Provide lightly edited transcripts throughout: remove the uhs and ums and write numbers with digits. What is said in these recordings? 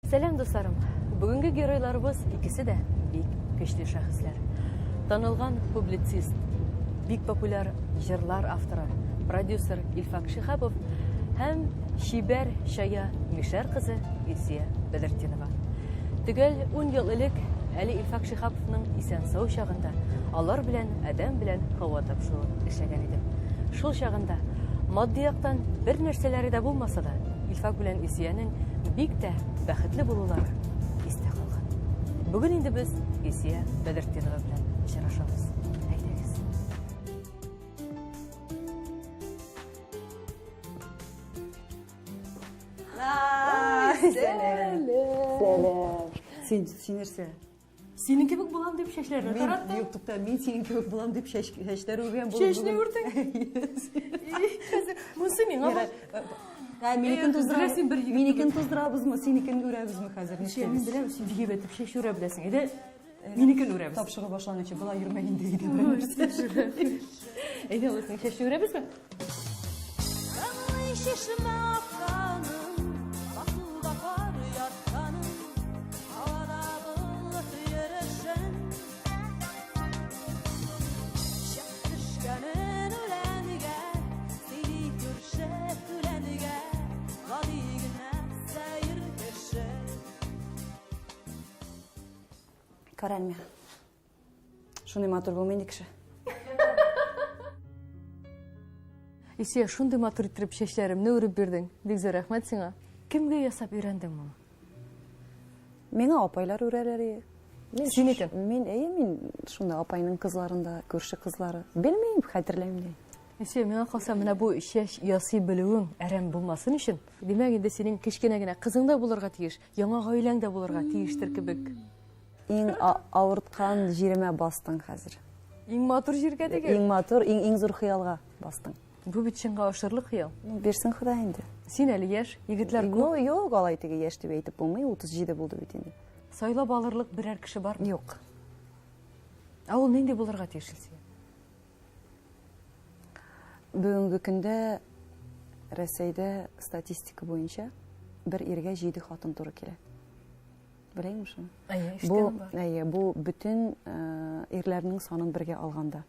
Сәлам, дусларым! Бүгенге геройларыбыз икесе дә бик көчле шәхесләр. Танылган публицист, бик популяр җырлар авторы, продюсер Илфак Шиһапов һәм чибәр чая мишәр кызы Илсия Бәдертдинова. Төгәл 10 ел элек әле Илфак Шиһаповның исән-сау чагында алар белән Адәм белән Һава тапшыруын эшләгән идем. Шул чагында матди яктан бер нәрсәләре дә булмаса да, Илфак белән Илсиянең бик тә бәхетле булулары истә калган. Бүген инде без Илсия Бәдертдинова белән очрашабыз. Әйдәгез. Сәлам. Сәлам. Син син нәрсә? Синең кебек булам дип чәчләрне тараттың. Юк, тукта, мин синең кебек булам дип чәч чәчләр үргән булып. Чәчне үрдең. Монысы миңа бар. Ә, минекен туздырабыз. Син бер егет. Минекен туздырабызмы, синекен үрәбезме хәзер? Мин беләм, син бик әйбәт чәч үрә беләсең. Әйдә, минекен үрәбез. Тапшыру башланганчы болай йөрмә инде иде бер нәрсә. Әйдә, алайсың чәчне үрәбезме? Чишмә акканын, басуда кар ятканын, һавада болыт йөрешен, чык төшкәнен үләнгә, сөйли күрше үләнгә, гади генә сәер кеше. Кара әле миңа. Шундый матур булмый инде кеше. Исия, шундый матур иттереп чәчләремне үреп бирдең. Бик зур рәхмәт сиңа. Кемгә ясап өйрәндең моны? Миңа апайлар үрәләр. Мин Синекен? Мин, әйе, мин шунда апайның кызларында, күрше кызлары. Белмим, хәтерләмим дә. Исия, миңа калса, менә бу чәч ясый белүең әрәм булмасын өчен, димәк инде синең кечкенә генә кызың да булырга тиеш, яңа гаиләң дә булырга тиештер кебек. Иң авырткан җиремә бастың хәзер. Иң матур җиргә диген. Иң матур, иң иң зур хыялга бастың. Бу бит чынга ашырлык хыял. Ну, бирсен Ходай инде. Син әле яшь, егетләр күп. Ну, юк, алай теге яшь дип әйтеп булмый, 37 булды бит инде. Сайлап алырлык берәр кеше бармы? Юк. Ә ул нинди булырга тиеш, Илсөя? Бүгенге көндә Рәсәйдә статистика буенча бер иргә 7 хатын туры килә. Беләйме шуны? Әйе, Бу, ишеткәнем бар. әйе, бу бөтен э, ирләрнең санын бергә алганда.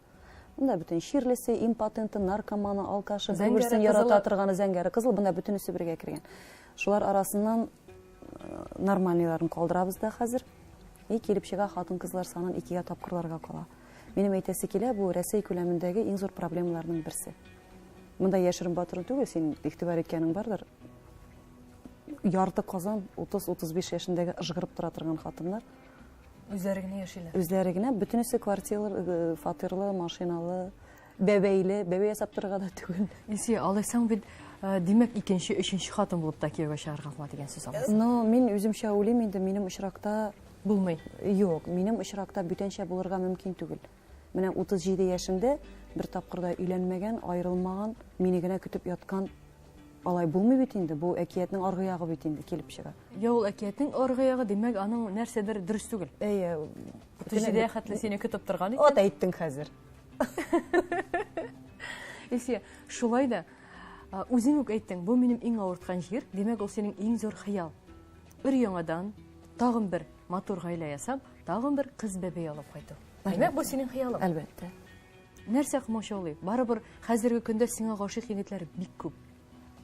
Монда бөтен чирлесе, импотенты, наркоманы, алкашы, Зәңгәре, бер-берсен ярата кызылы. торганы, зәңгәре, кызыл, монда бөтенесе бергә кергән. Шулар арасыннан э, нормальныйларын калдырабыз да хәзер. И килеп чыга хатын-кызлар санын икегә тапкырларга кала. Минем әйтәсе килә, бу Рәсәй күләмендәге иң зур проблемаларның берсе. Монда яшерен батырын түгел, син игътибар иткәнең бардыр. Ярты Казан 30-35 яшендәге ыжгырып тора торган хатыннар. Үзләре генә яшиләр. Үзләре генә, бөтенесе квартиралы, э, фатирлы, машиналы, бәбәйле, бәбәй ясап торырга да түгел. Илсөя, алайсаң бит, э, димәк, икенче, өченче хатын булып та кияүгә чыгарга була дигән сүз алайса. Но мин үземчә уйлыйм инде, минем очракта булмый. Юк, минем очракта бүтәнчә булырга мөмкин түгел. Менә 37 яшемдә бер тапкыр да өйләнмәгән, аерылмаган, мине генә көтеп яткан алай булмый бит инде. Бу әкиятнең аргы ягы бит инде килеп чыга. Я ул әкиятнең аргы ягы, димәк, аның нәрсәдер дөрес түгел. Әйе. 37 хәтле сине көтеп торган икән. От әйттең хәзер. Илсөя, шулай да үзең үк әйттең, бу минем иң авырткан җир, димәк, ул синең иң зур хыял. Өр яңадан тагын бер матур гаилә ясап, тагын бер кыз бәбәй алып кайту. Димәк, бу синең хыялың. Әлбәттә. Нәрсә комачаулый? Барыбер хәзерге көндә сиңа гашыйк егетләр бик күп.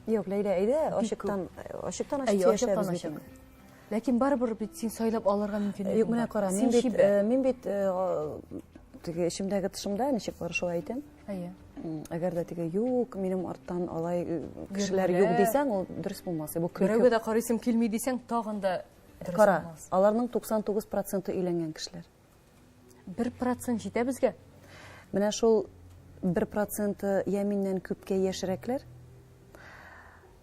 Юк, Ләйлә, әйдә, ачыктан, ачыктан ачык сөйләшәбез бит. Ләкин барыбер бит син сайлап алырга мөмкинлегең Юк, менә кара, мин бит, э, мин бит э, теге эчемдәге тышымда ничек бар шулай әйтәм. Әйе. Әгәр дә теге юк, минем арттан алай э, кешеләр юк дисәң, ул дөрес булмас. Бу көлке. Берәүгә дә карыйсым килми дисәң, тагын да дөрес Кара, булмас. аларның 99 проценты өйләнгән кешеләр. 1% җитә безгә. Менә шул 1 проценты я миннән күпкә яшьрәкләр,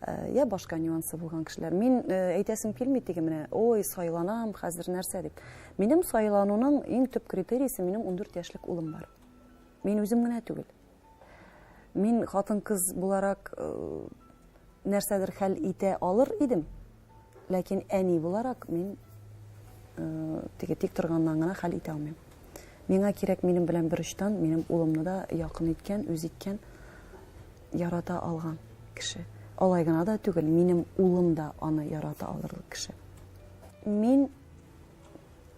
э, я башка нюансы булган кешеләр. Мин э, әйтәсем килми теге менә, ой, сайланам, хәзер нәрсә дип. Минем сайлануның иң төп критериясе минем 14 яшьлек улым бар. Мин үзем генә түгел. Мин хатын-кыз буларак э, нәрсәдер хәл итә алыр идем. Ләкин әни буларак мин э, теге тик торганнан гына хәл итә алмыйм. Миңа кирәк минем белән бер очтан, минем улымны да якын иткән, үз иткән, ярата алган кеше. Алай гына да түгел, минем улым да аны ярата алырлык кеше. Мин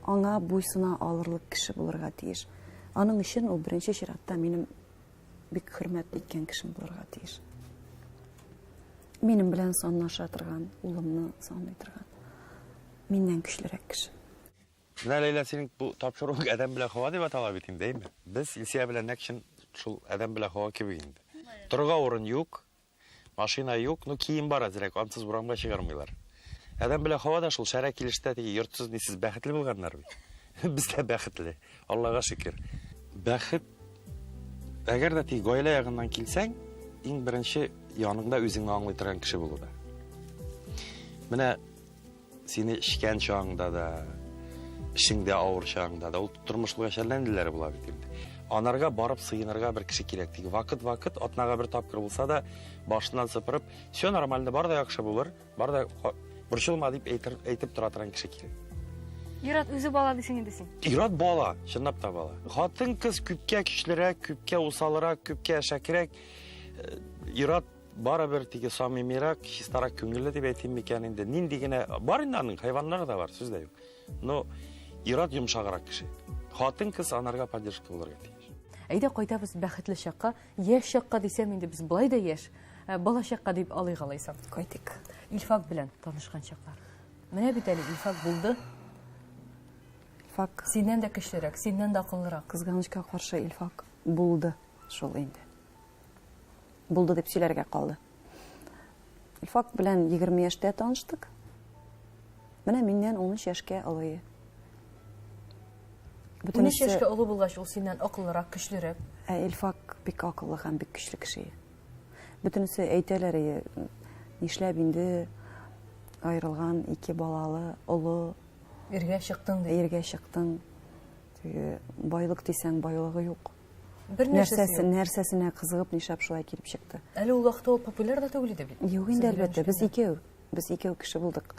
аңа буйсына алырлык кеше булырга тиеш. Аның өчен ул беренче чиратта минем бик хөрмәт иткән кешем булырга тиеш. Минем белән санлаша торган, улымны санлый торган, миннән көчлерәк кеше. Менә, Ләйлә, синең бу тапшыруың Адәм белән Хава дип атала бит инде, әйме? Без Илсөя белән нәкъ чын шул Адәм белән Хава кебек инде. Торырга урын юк, машина юк, ну кием бар әзрәк, ансыз урамга чыгармыйлар. Адәм белән Хава да шул шәрә килештә теге йортсыз-нисез бәхетле булганнар бит. Без дә бәхетле, Аллага шөкер. Бәхет, әгәр дә теге гаилә ягыннан килсәң, иң беренче яныңда үзеңне аңлый торган кеше булу да. Менә Сине эчкән чагыңда да, эшеңдә авыр чагыңда да, ул тормыш булгач әллә ниләр була бит инде. Анарга барып сыенырга бер кеше кирәк. Тик вакыт-вакыт, атнага бер тапкыр булса да, башыннан сыпырып, все нормально, бар да яхшы булыр, бар да борчылма дип әйтер, әйтеп тора торган кеше кирәк. Ир-ат үзе бала дисең инде син. Ир-ат бала, чынлап та бала. Хатын-кыз күпкә көчлерәк, күпкә усалрак, күпкә әшәкерәк. Э, ир-ат Барыбер теге самимирәк, чистарак күңелле дип әйтим микән инде. Нинди генә бар инде аның хайваннары да бар, сүз дә юк. Но ир-ат йомшаграк кеше. Хатын-кыз анарга поддержка булырга тиеш. Әйдә кайтабыз бәхетле чакка, яшь чакка дисәм инде без болай да яшь, э, бала чакка дип алыйк алайса. Кайтыйк. Илфак белән танышкан чаклар. Менә бит әле Илфак булды. Илфак. Синнән дә көчлерәк, синнән дә акыллырак. Кызганычка каршы Илфак булды шул инде. Булды дип сөйләргә калды. Илфак белән 20 яшьтә таныштык. Менә миннән 13 яшькә олы. 13 яшькә олы булгач, ул синнән акыллырак, көчлерәк. Ә Илфак бик акыллы һәм бик көчле кеше. Бөтенесе әйтәләр, нишләп инде аерылган ике балалы, олы. Иргә чыктың ди. Иргә чыктың. Теге байлык дисәң, байлыгы юк. Бер нәрсәсе юк. Нәрсәсенә кызыгып, нишләп шулай килеп чыкты? Әле ул вакытта ул популяр да түгел иде бит. Юк инде, әлбәттә, без икәү. Без икәү кеше булдык.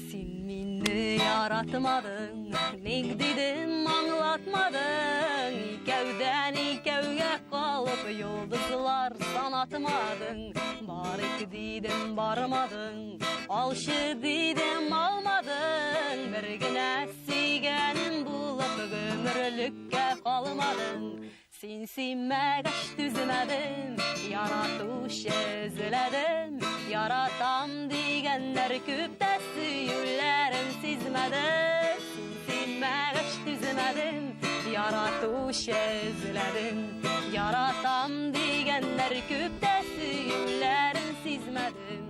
Син мине яратмадың, ник дидем, аңлатмадың. Икәүдән икәүгә калып, йолдызлар санатмадың. Барыйк дидем, бармадың. Алчы дидем, алмадың. Бер генә сөйгәнем булып, гомерлеккә калмадың. Син сөймәгәч түзмәдем, яратучы эзләдем. Яратам дигәннәр күп тә сөюләрен сизмәдем. Син сөймәгәч түзмәдем, яратучы эзләдем. Яратам дигәннәр күп тә сөюләрен сизмәдем.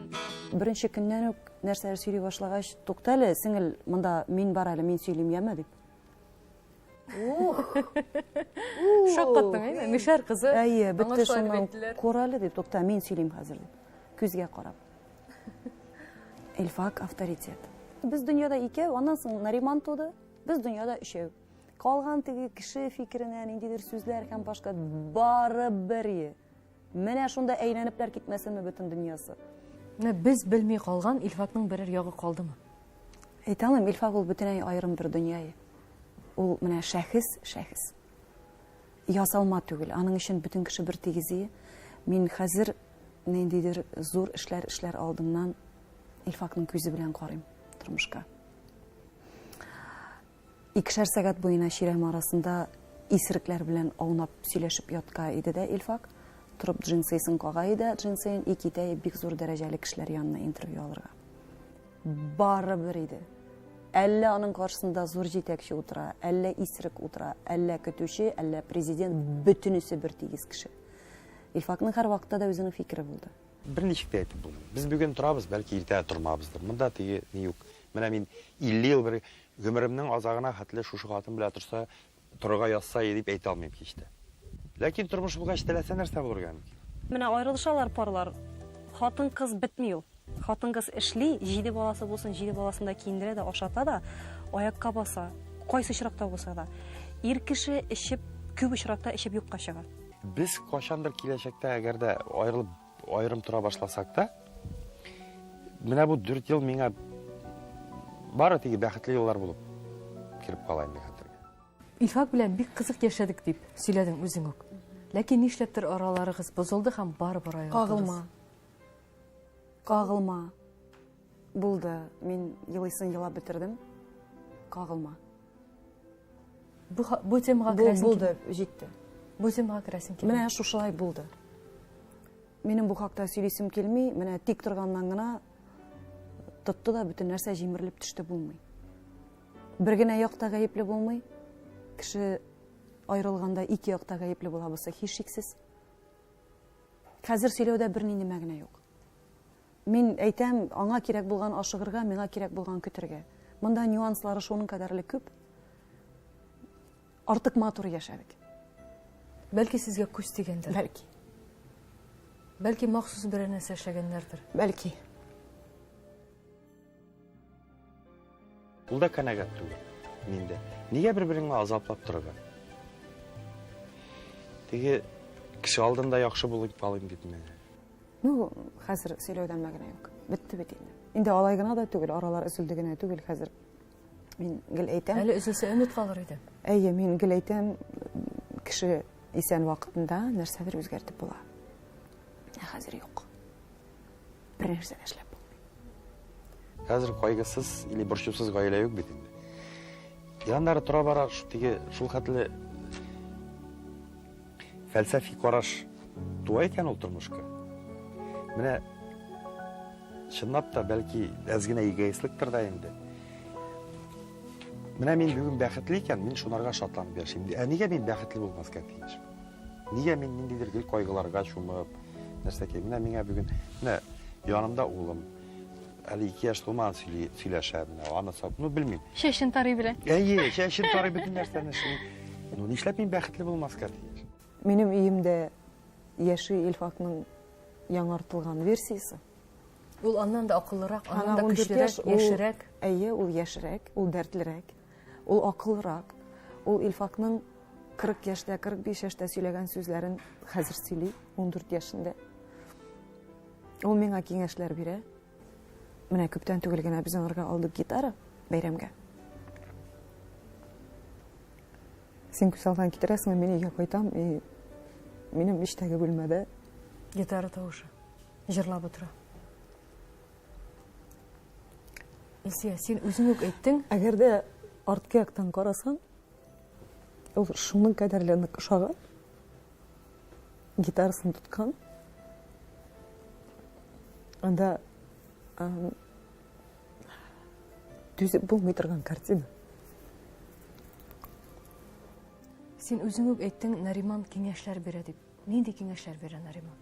Беренче көннән үк нәрсәләр сөйли башлагач, тукта әле, сеңел, монда мин бар әле, мин сөйлим, яме, дип. Ух! Шаккаттың, әйме? Мишәр кызы. Әйе, бетте шуннан. Кор әле дип, тукта, мин сөйлим хәзер дип. Күзгә карап. Илфак авторитет. Без дөньяда икәү, аннан соң Нариман туды. Без дөньяда өчәү. Калган теге кеше фикеренә ниндидер сүзләр һәм башка барыбер. Менә шунда әйләнепләр китмәсенме бөтен дөньясы. Менә без белми калган Илфакның берәр ягы калдымы? Әйтә алмыйм, Илфак ул бөтенләй аерым бер дөнья. Ул менә шәхес, шәхес. Ясалма түгел, аның өчен бөтен кеше бер тигез. Мин хәзер ниндидер зур эшләр эшләр алдыннан Илфакның күзе белән карыйм тормышка. Икешәр сәгать буена чирәм арасында исерекләр белән аунап сөйләшеп ятка иде дә Илфак, торып джинсыйсын кага иде, джинсыен и китә бик зур дәрәҗәле кешеләр янына интервью алырга. Барыбер иде. Әллә аның каршысында зур җитәкче утыра, әллә исерек утыра, әллә көтүче, әллә президент, бөтенесе бер тигез кеше. Илфакның һәрвакытта да үзенең фикере булды. Берничек тә әйтеп булмый. Без бүген торабыз, бәлки иртәгә тормабыздыр. Монда теге ни юк. Менә мин 50 ел бер гомеремнең азагына хәтле шушы хатын белән торса, торырга язса иде дип әйтә алмыйм һич тә. Ләкин тормыш булгач, теләсә нәрсә булырга мөмкин. Менә аерылышалар парлар. Хатын-кыз бетми ул. Хатын-кыз эшли, җиде баласы булсын, җиде баласын да киендерә дә, ашата да, аякка баса. Кайсы очракта булса да. Ир кеше эчеп, күп очракта эчеп юкка чыга. Без кайчандыр киләчәктә, әгәр дә аерылып аерым тора башласак та, менә бу 4 ел миңа бары тик бәхетле еллар булып кереп кала инде хәтергә. Илфак белән бик кызык яшәдек дип сөйләдең үзең үк. Ләкин нишләптер араларыгыз бозылды һәм барыбер аерылдыгыз. Кагылма. Кагылма. Булды. Мин елыйсын елап бетердем. Кагылма. Бу, бу темага керәсең Булды, җитте. Бу темага керәсең килми. Менә шушылай булды. Минем бу хакта сөйлисем килми, менә тик торганнан гына тотты да бөтен нәрсә җимерелеп төште булмый. Бер генә як та гаепле булмый. Кеше аерылганда ике як та гаепле була бусы һичшиксез. Хәзер сөйләүдә бернинди мәгънә юк. Мин әйтәм, аңа кирәк булган ашыгырга, миңа кирәк булган көтәргә. Монда нюанслары шуның кадәрле күп. Артык матур яшәдек. Бәлки сезгә күз тигәндер. Бәлки. Бәлки махсус берәр нәрсә эшләгәннәрдер. Бәлки. Ул да канәгать түгел. Мин дә. Нигә бер-береңне азаплап торырга? Теге кеше алдында яхшы булып калыйм дипме? Ну, хәзер сөйләүдән мәгънә юк. Бетте бит инде. Инде алай гына да түгел, аралар өзелде генә түгел хәзер. Мин гел әйтәм. Әле өзелсә өмет калыр иде. Әйе, мин гел әйтәм, кеше исән вакытында нәрсәдер үзгәртеп була. Ә хәзер юк. Бер нәрсә дә эшләп булмый. Хәзер кайгысыз или борчусыз гаилә юк бит инде. Яннары тора бара теге шул хәтле фәлсәфи караш туа икән ул тормышка. Менә чынлап та бәлки әз генә эгоистлыктыр да инде. Менә мин бүген бәхетле икән, мин шунарга шатланып яшим. Ә нигә мин бәхетле булмаска тиеш? Нигә мин ниндидер гел кайгыларга чумып, нәрсәкәй? Менә миңа бүген, менә янымда улым, әле 2 яшь тулмаган сөйләшә, менә аны сап, ну белмим. Чәчен тарый белә. Әйе, чәчен тарый бөтен нәрсәне эшли. Ну нишләп мин бәхетле булмаска тиеш? Минем өемдә яши Илфакның яңартылган версиясе. Ул аннан да акыллырак, аннан да көчлерәк, яшерәк. Әйе, ул яшерәк, ул дәртлерәк, ул акыллырак. Ул Илфакның 40 яшьтә, 45 яшьтә сөйләгән сүзләрен хәзер сөйли, 14 яшендә. Ул миңа киңәшләр бирә. Менә күптән түгел генә без аңарга алдык гитара бәйрәмгә. Син күз алдына китерәсең, мин өйгә кайтам, и минем эчтәге бүлмәдә гитара тавышы җырлап утыра. Илсия, син үзең үк әйттең. Әгәр дә арткы яктан карасаң, ул шуның кадәрле нык ошаган, гитарасын тоткан. Анда түзеп булмый торган картина. Син үзең үк әйттең, Нариман киңәшләр бирә дип. Нинди киңәшләр бирә Нариман?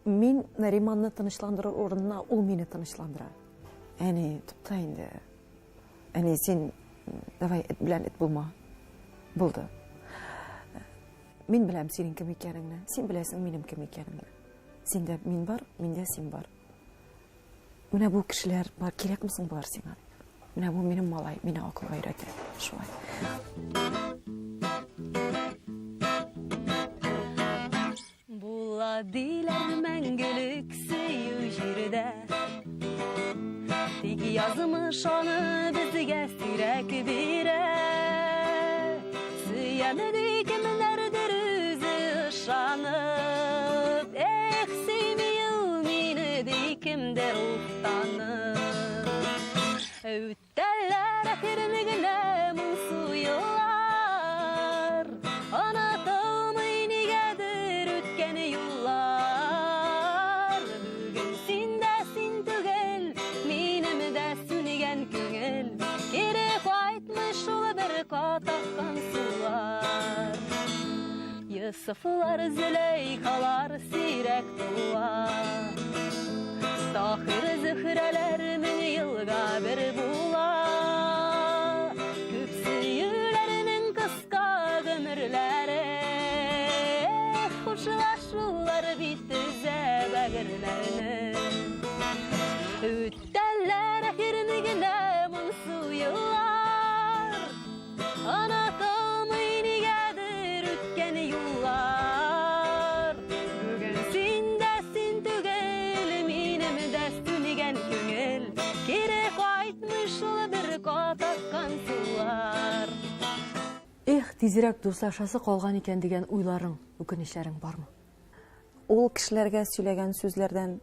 Мин Нариманны тынычландырыр урынына ул мине тынычландыра. Әни, тукта инде. Әни, син давай эт белән эт булма. Булды. Мин беләм синең кем икәнеңне. Син беләсең минем кем икәнемне. Синдә мин бар, миндә син бар. Менә бу кешеләр бар, кирәкме соң болар сиңа? Менә бу минем малай, мине акылга өйрәтә. Шулай. Була диләр мәңгелек сөю җирдә. Тик язмыш аны безгә сирәк бирә. Сөям ди кемнәрдер үзе ышанып. Эх, сөйми ул мине ди кемдер уфтанып. Үтәләр әкрен генә моңсу еллар. Онытылмый нигәдер үткән юллар. Бүген син дә син түгел, минем дә сүнгән күңел. Кире кайтмый шул бер катаккан сулар. Йосыфлар, Зөләйхалар сирәк туа. Таһир, Зөһрәләр мең елга бер була. Күп сөюләрнең кыска гомерләре. Хушлашулар бит өзә бәгырьләрне. Үтәләр әкрен генә моңсу еллар. Онытылмый нигәдер үткән юллар. Бүген син дә син түгел, минем дә сүнгән күңел. Кире кайтмый шул бер катаккан сулар. Эх, тизрәк дуслашасы калган икән дигән уйларың, үкенечләрең бармы? Ул кешеләргә сөйләгән сүзләрдән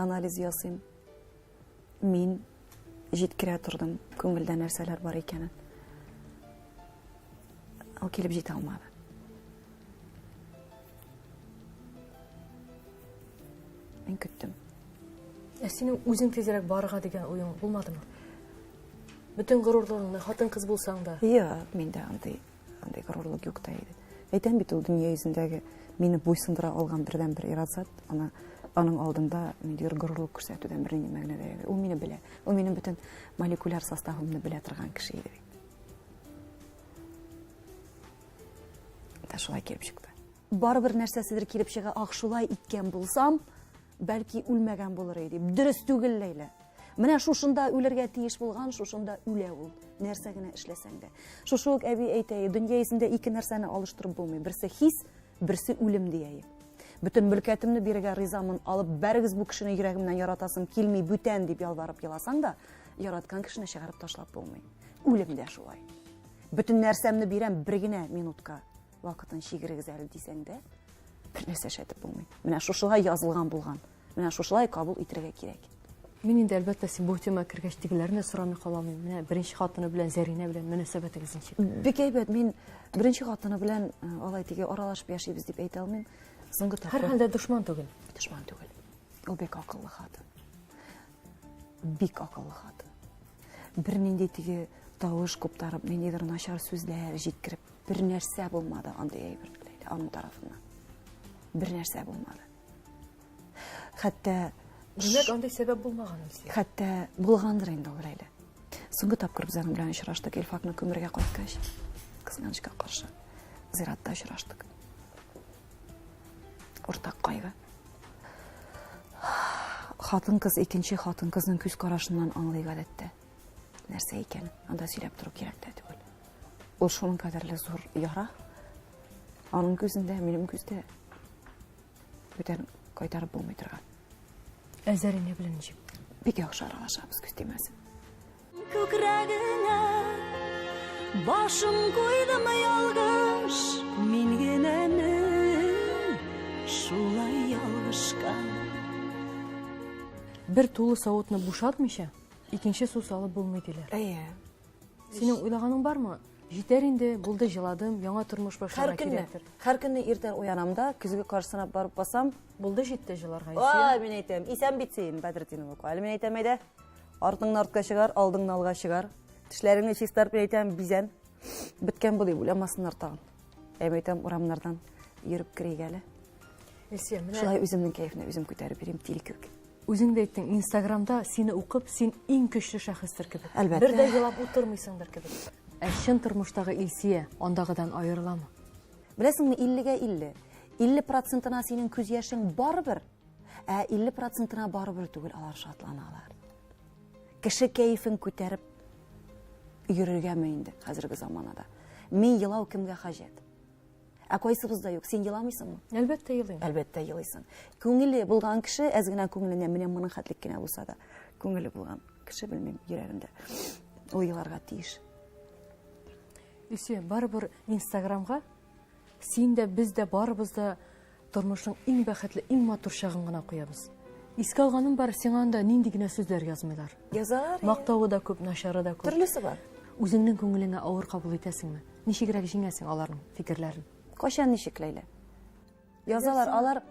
анализ ясыйм. Мин җиткерә тордым күңелдә нәрсәләр бар икәнен. Ул килеп җитә алмады. Мин көттем. Ә синең үзең тизрәк барырга дигән уең булмадымы? Бөтен горурлыгыңны, хатын-кыз булсаң да. Юк, миндә андый андый горурлык юк та иде. Әйтәм бит, ул дөнья йөзендәге мине буйсындыра алган бердәнбер ир-ат зат, аны аның алдында ниндидер горурлык күрсәтүдән бернинди мәгънә дә юк. Ул мине белә. Ул минем бөтен молекуляр составымны белә торган кеше иде бит. Ә шулай килеп чыкты. Барыбер нәрсәседер килеп чыга, ах, шулай иткән булсам, бәлки үлмәгән булыр иде. Дөрес түгел, Ләйлә. Менә шушында үлергә тиеш булган, шушында үлә ул. Нәрсә генә эшләсәң дә. Шушы ук әби әйтә, дөнья йөзендә ике нәрсәне алыштырып булмый. Берсе хис, берсе үлем дия. Бөтен мөлкәтемне бирергә ризамын, алып бәрегез бу кешене йөрәгемнән яратасым килми, бүтән дип ялварып еласаң да, яраткан кешене чыгарып ташлап булмый. Үлем дә шулай. Бөтен нәрсәмне бирәм бер генә минутка. Вакытын чигерегез әле дисәң дә, бер нәрсә эшләтеп булмый. Менә шушылай язылган булган. Менә шушылай кабул итәргә кирәк. Мин инде, әлбәттә, син бу темага кергәч, тегеләрне сорамый кала алмыйм. Менә беренче хатыны белән Зәринә белән мөнәсәбәтегез ничек? Бик әйбәт. Мин беренче хатыны белән э, алай теге аралашып яшибез дип әйтә алмыйм. Соңгы тапкыр. Һәрхәлдә дошман түгел. Дошман түгел. Ул бик акыллы хатын. Бик акыллы хатын. Бернинди теге тавыш куптарып, ниндидер начар сүзләр җиткереп, бер нәрсә булмады андый әйбер аның тарафыннан. Бер нәрсә булмады. Хәтта Димәк, андый сәбәп булмаган Илсөя. Хәтта булгандыр инде ул Ләйлә. Соңгы тапкыр без аның белән очраштык Илфакны күмергә кайткач. Кызганычка каршы, зиратта очраштык. Уртак кайгы. Хатын-кыз икенче хатын-кызның күз карашыннан аңлый гадәттә. Нәрсә икән, анда сөйләп тору кирәк тә түгел. Ул шуның кадәрле зур яра. Аның күзендә, минем күздә бүтән кайтарып булмый торган. Ә Зәринә белән ничек? Бик яхшы аралашабыз, күз тимәсен. Күкрәгеңә башым куйдым ялгыш, мин генәме шулай ялгышкан. Бер тулы савытны бушатмыйча, икенче су салып булмый диләр. Әйе. Синең уйлаганың бармы? Җитәр инде, булды, җыладым, яңа тормыш башларга кирәктер. Һәр көнне иртән уянам да, көзге каршысына барып басам. Булды, җитте җыларга. Ай, мин әйтәм, исән бит син, Бәдретдинова. Әле мин әйтәм, әйдә. Артыңны артка чыгар, алдыңны алга чыгар. Тешләреңне чистарт, мин әйтәм, бизән. Беткән бу дип уйламасыннар тагын. Ә мин әйтәм, урамнардан йөреп керик әле. Илсөя, менә Шулай үземнең кәефне үзем күтәреп йөрим, тил кебек. Үзең дә әйттең, Инстаграмда сине укып, син иң көчле шәхестер кебек. Әлбәттә. Бер дә елап утырмыйсыңдыр кебек. Ә чын тормыштагы Илсөя андагыдан аерыламы? Беләсеңме, иллегә 50. 50 процентына синең күз яшең барыбер, Ә 50 процентына барыбер түгел, алар шатланалар. Кеше кәефен күтәреп йөрергәме инде хәзерге заманада? Мин елау кемгә хаҗәт? Ә кайсыбызда юк? Син еламыйсыңмы? Әлбәттә елыйм. Әлбәттә елыйсың. Күңеле булган кеше, әз генә күңеленә менә моның хәтлек кенә булса да, күңеле булган кеше, белмим, йөрәгендә. Ул еларга тиеш. Илсөя, барыбер Инстаграмга син дә, без дә, барыбыз да Тормышның иң бәхетле, иң матур чагын гына куябыз. Искә алганым бар, сиңа анда нинди генә сүзләр язмыйлар. Язалар. Мактавы да күп, начары да күп. Төрлесе бар. Үзеңнең күңелеңә авыр кабул итәсеңме? Ничегрәк җиңәсең аларның фикерләрен? Кайчан ничек, Ләйлә? Язалар. Алар,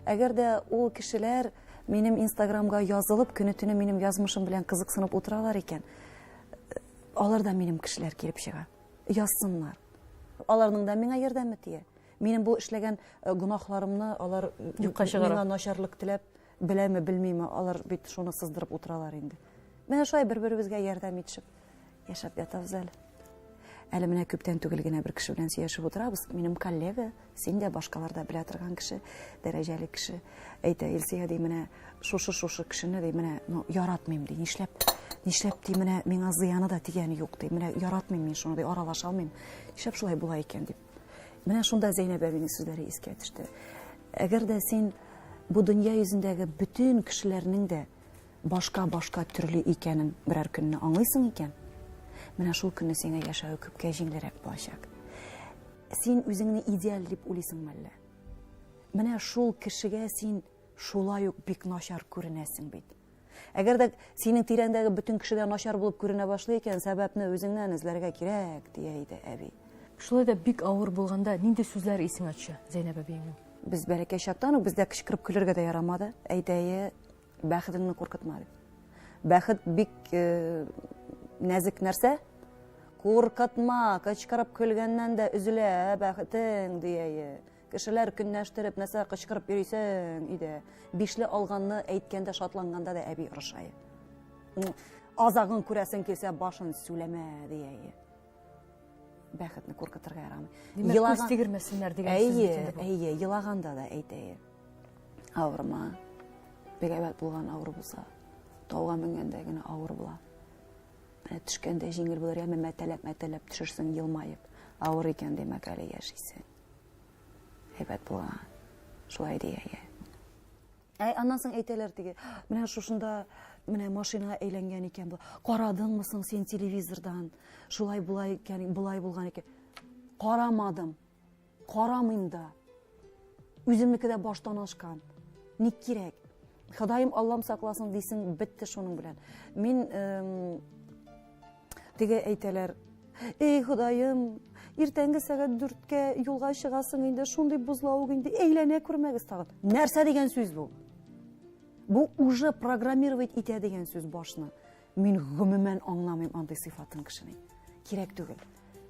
әгәр дә ул кешеләр минем Инстаграмга язылып, көне-төне минем язмышым белән кызыксынып утыралар икән, алар да минем кешеләр килеп чыга. Язсыннар. Аларның да миңа ярдәме тия. Минем бу эшләгән э, гөнаһларымны алар юкка чыгара. Миңа начарлык теләп, беләме, белмиме, алар бит шуны сыздырып утыралар инде. Менә шулай бер-беребезгә ярдәм итешеп яшәп ятабыз әле. Әле менә күптән түгел генә бер кеше белән сөйләшеп утырабыз. Минем коллега, син дә башкалар да белә торган кеше, дәрәҗәле кеше. Әйтә, Илсөя ди, менә шушы-шушы кешене ди, менә, ну, яратмыйм ди. Нишләп? Нишләп ди, менә миңа зыяны да тигәне юк ди. Менә яратмыйм мин шуны ди, аралаша алмыйм. Нишләп шулай була икән дип. Менә шунда Зәйнәб әбинең сүзләре искә төште. Әгәр дә син бу дөнья йөзендәге бөтен кешеләрнең дә башка-башка төрле икәнен берәр көнне аңлыйсың икән, менә шул көнне сиңа яшәве күпкә җиңелрәк булачак. Син үзеңне идеаль дип уйлыйсыңмы әллә? Менә шул кешегә син шулай ук бик начар күренәсең бит. Әгәр дә синең тирәңдәге бөтен кеше дә начар булып күренә башлый икән, сәбәпне үзеңнән эзләргә кирәк, дия иде әби. Шулай да бик авыр булганда нинди сүзләр исеңә төшә Зәйнәб әбиеңнең? Без бәләкәй чактан ук бездә кычкырып көлергә дә ярамады. Әйтәе, бәхетеңне куркытма дип. Бәхет бик э, нәзек нәрсә. Куркытма, кычкырып көлгәннән дә өзелә бәхетең, дияе. Кешеләр көнләштереп, нәрсә кычкырып йөрисең өйдә. Бишле алганны әйткәндә, шатланганда да әби орыша. Азагын күрәсең килсә, башын сүләмә, дия. Бәхетне куркытырга ярамый. Димәк, күз тигермәсеннәр дигән сүз бит инде бу. Әйе, елаганда да әйтә. Авырма. Бик әйбәт булган авыр булса, тауга менгәндә генә авыр була. Менә төшкәндә җиңел булыр, яме мәтәләп-мәтәләп төшерсең елмаеп. Авыр икән, димәк, әле яшисең. Әйбәт булган. Шулай дия, я. Әй, аннан соң әйтәләр теге, менә шушында менә машина әйләнгән икән бу. Карадыңмы соң син телевизордан? Шулай булай икән, болай булган икән. Карамадым. Карамыйм да. Үземнеке дә баштан ашкан. Ник кирәк? Ходаем, Аллам сакласын дисең, бетте шуның белән. Мин теге әйтәләр, Эй, Ходаем, иртәнге сәгать дүрткә юлга чыгасың инде, шундый бозлавык инде, әйләнә күрмәгез тагын. Нәрсә дигән сүз бу? Бу уже программировать итә дигән сүз башны. Мин гомумән аңламыйм андый сыйфатын кешенең. Кирәк түгел.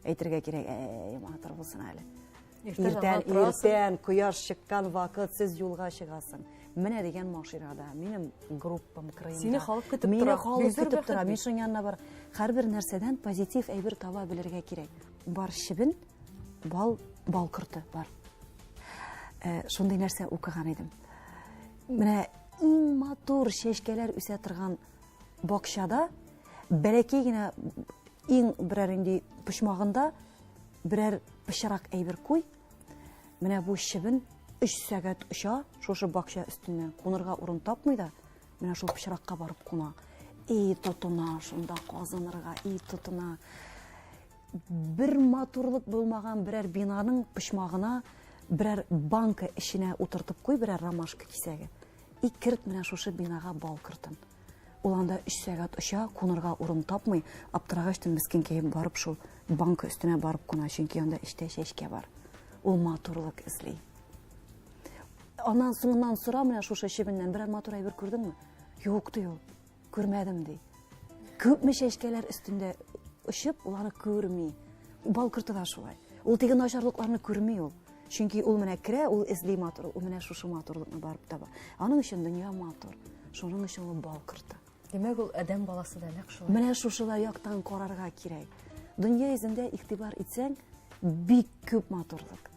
Әйтергә кирәк, әй, матур булсын әле. Иртән, иртән кояш чыккан вакыт сез юлга чыгасың. Менә дигән машинада, минем группам Крымда. Сине халык көтеп тора. Мине халык көтеп тора. Мин шуның янына бар. Һәрбер нәрсәдән позитив әйбер таба белергә кирәк. Бар чебен, бал, бал корты бар. Э, шундый нәрсә укыган идем. Менә иң матур чәчкәләр үсә торган бакчада бәләкәй генә иң берәр инде почмагында Берәр пычрак әйбер куй, менә бу чебен өч сәгать оча шушы бакча өстеннән, кунырга урын тапмый да, менә шул пычракка барып куна. И тотына шунда казынырга, и тотына. Бер матурлык булмаган берәр бинаның почмагына берәр банка эченә утыртып куй берәр ромашка кисәге. И керт менә шушы бинага бал кертен. Ул анда өч сәгать оча, кунырга урын тапмый, аптырагач та мескенкәем барып шул банка өстенә барып куна, чөнки анда эчтә чәчкә бар. Ул матурлык эзли. Аннан соңыннан сора менә шушы чебеннән, берәр матур әйбер күрдеңме? Юк, ди ул. Күрмәдем, ди. Күпме чәчкәләр өстендә очып, ул аны күрми. Бал корты да шулай. Ул теге начарлыкларны күрми ул. Чөнки ул менә керә, ул эзли матур, ул менә шушы матурлыкны барып таба. Аның өчен дөнья матур. Шуның өчен ул бал корты. Димәк, ул адәм баласы да нәкъ шулай. Менә шушылай яктан карарга кирәк. Дөнья йөзендә игътибар итсәң, бик күп матурлык.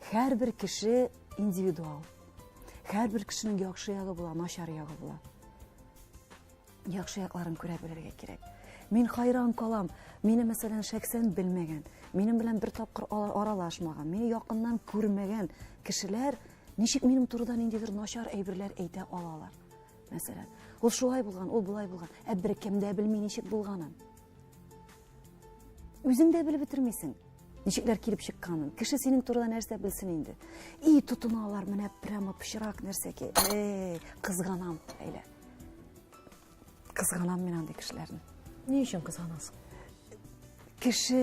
Һәрбер кеше индивидуал. Һәрбер кешенең яхшы ягы була, начар ягы була. Яхшы якларын күрә белергә кирәк. Мин хайран калам. Мине, мәсәлән, шәхсән белмәгән, минем белән бер тапкыр аралашмаган, мине якыннан күрмәгән кешеләр ничек минем турыда ниндидер начар әйберләр әйтә алалар? Мәсәлән, ул шулай булган, ул болай булган. Ә беркем дә белми ничек булганын. Үзең дә белеп бетермисең, ничекләр килеп чыкканын. Кеше синең турыда нәрсә белсен инде. И, тотыналар менә прямо пычрак нәрсәгә. Эй, кызганам, Ләйлә. Кызганам мин андый кешеләрне. Ни өчен кызганасың? Кеше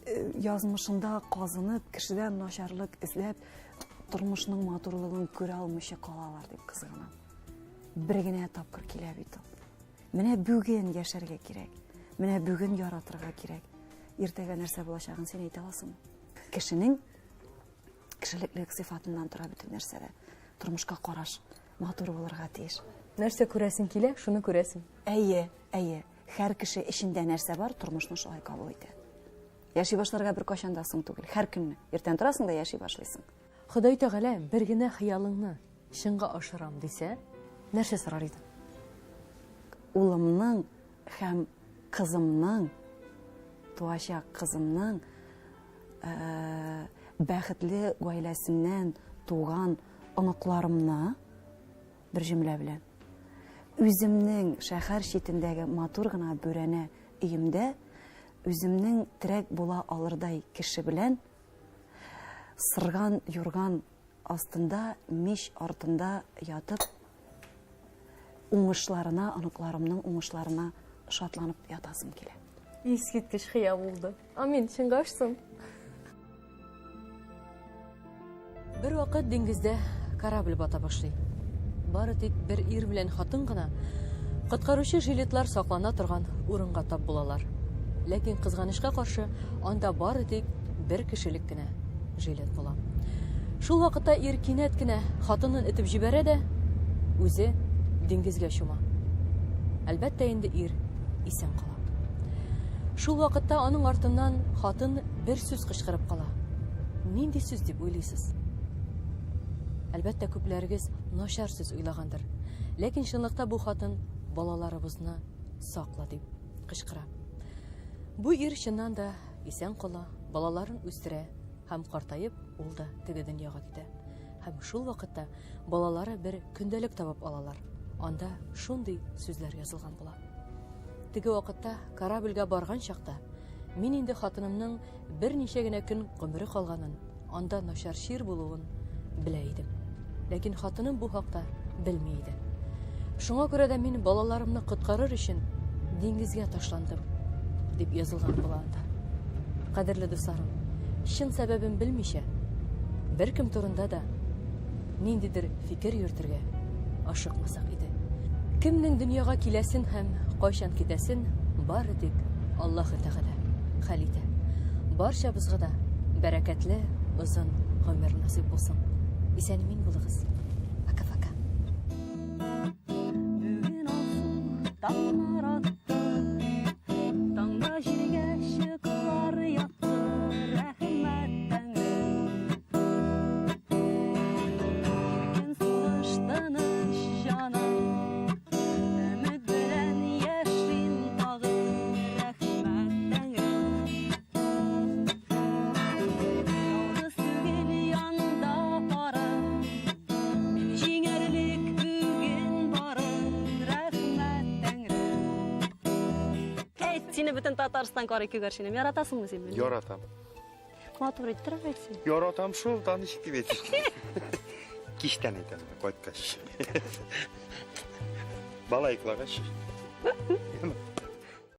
э, язмышында казынып, кешедән начарлык эзләп, тормышның матурлыгын күрә алмыйча калалар дип кызганам. Бер генә тапкыр килә бит ул. Менә бүген яшәргә кирәк. Менә бүген яратырга кирәк. Иртәгә нәрсә булачагын син әйтә аласыңмы? Кешенең кешелеклелек сыйфатыннан тора бөтен нәрсә дә. Тормышка караш матур булырга тиеш. Нәрсә күрәсең килә, шуны күрәсең. Әйе, әйе. Һәр кеше эчендә нәрсә бар, тормышны шулай кабул итә. Яши башларга беркайчан да соң түгел. Һәр көнне. Иртән торасың да яши башлыйсың. Ходай Тәгалә бер генә хыялыңны чынга ашырам дисә, нәрсә сорар идең? Улымның һәм кызымның, туачак кызымның бәхетле гаиләсеннән туган оныкларымны бер җөмлә белән үземнең шәһәр читендәге матур гына бүрәнә өемдә үземнең терәк була алырдай кеше белән сырган юрган. астында, мич артында ятып, уңышларына, оныкларымның уңышларына шатланып ятасым килә. Искиткеч хыял булды. Амин, чынга ашсын. Бер вакыт диңгездә корабль бата башлый. Бары тик бер ир белән хатын гына коткаручы жилетлар саклана торган урынга тап булалар. Ләкин кызганычка каршы, анда бары тик бер кешелек кенә жилет була. Шул вакытта ир кинәт кенә хатынын этеп җибәрә дә, үзе диңгезгә чума. Әлбәттә инде ир исән кала. Шул вакытта аның артыннан хатын бер сүз кычкырып кала. Нинди сүз дип уйлыйсыз? Әлбәттә, күпләрегез начар сүз уйлагандыр. Ләкин чынлыкта бу хатын балаларыбызны сакла дип кычкыра. Бу ир чыннан да исән кала, балаларын үстерә һәм картаеп ул да теге дөньяга китә. Һәм шул вакытта балалары бер көндәлек табып алалар. Анда шундый сүзләр язылган була. Теге вакытта корабльгә барган чакта мин инде хатынымның берничә генә көн гомере калганын, анда начар чир булуын белә идем. Ләкин хатыным бу хакта белми иде. Шуңа күрә дә мин балаларымны коткарыр өчен диңгезгә ташландым, дип язылган була анда. Кадерле дусларым, чын сәбәбен белмичә, беркем турында да ниндидер фикер йөртергә ашыкмасак иде. Кемнең дөньяга киләсен һәм кайчан китәсен бары тик Аллаһы Тәгалә хәл итә. Барчабызга да бәрәкәтле озын гомер насыйп булсын. Исән-имин булыгыз. Пока-пока. Бүген алсу таңнар атты, таңда җиргә чыклар ятты, рәхмәт тәңрем. Иркен сулыш, тыныч җаным, өмет белән яшим тагы, рәхмәт тәңрем. Ялгыз түгел янда парым, мин җиңәрлек бүген барын, рәхмәт тәңрем. Әйт, сине бөтен Татарстан карый күгәрченем. Яратасыңмы син мине? Яратам. Матур иттереп әйт син. Яратам шул, да ничек дип әйтим. Кичтән әйтәм, кайткач. Бала йоклагач.